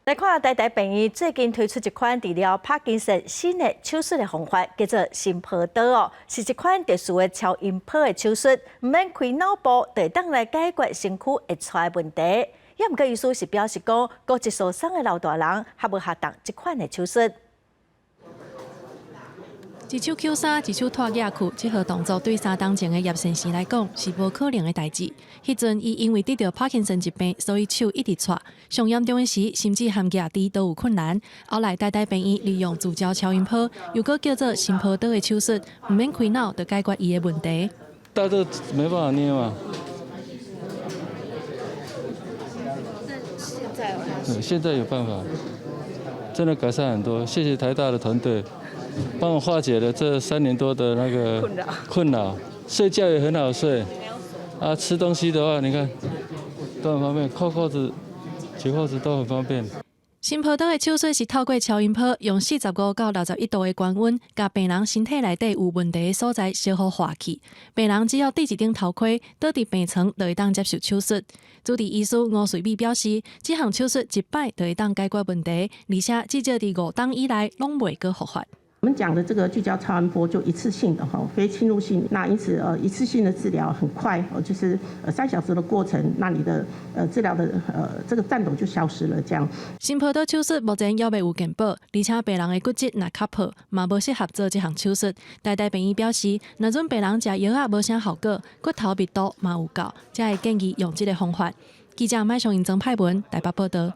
來看台大病院最近推出一款治療帕金森新的手術的方法，叫做心波刀哦，是一款特殊的超音波的手術，毋免開腦部，就會當來解決身軀會掣的問題。也毋過醫師是表示講，骨質疏鬆的老大人較無適當這款的手術。一手搝衫，一手拖額去，這號動作對3冬前的葉先生來講是無可能的代誌。彼陣伊因為得著帕金森疾病，所以手一直掣。上嚴重的時，甚至含舉豬都有困難。後來台大病院利用聚焦超音波，又閣叫做心波刀的手術，毋免開腦就解決伊的問題。大都沒辦法捏嘛。現在現在有辦法，真的改善很多。謝謝台大的團隊。幫我化解了這3年多的那個困擾，睡覺也很好睡，啊，吃東西的話，你看都很方便，扣釦子、解釦子都很方便。心波刀的手術是透過超音波，用45到61度的高溫，共病人身體內底有問題的所在燒予化去。病人只要戴一頂頭盔，倒佇病床就會當接受手術。主治醫師吳瑞美表示，這項手術一擺就會當解決問題，而且至少佇5冬以來攏袂閣復發。我們講的這個聚焦超音波就一次性的哈，非侵入性，那因此一次性的治療很快，就是3小時的過程，那你的治療的這個顫抖就消失了。這樣。心波刀手術目前猶未有健保，而且病人的骨質若較薄，嘛無適合做這項手術。台大病院表示，若準病人食藥仔無啥效果，骨頭密度嘛有夠，才會建議用這個方法。記者麥松英曾派文台北報道。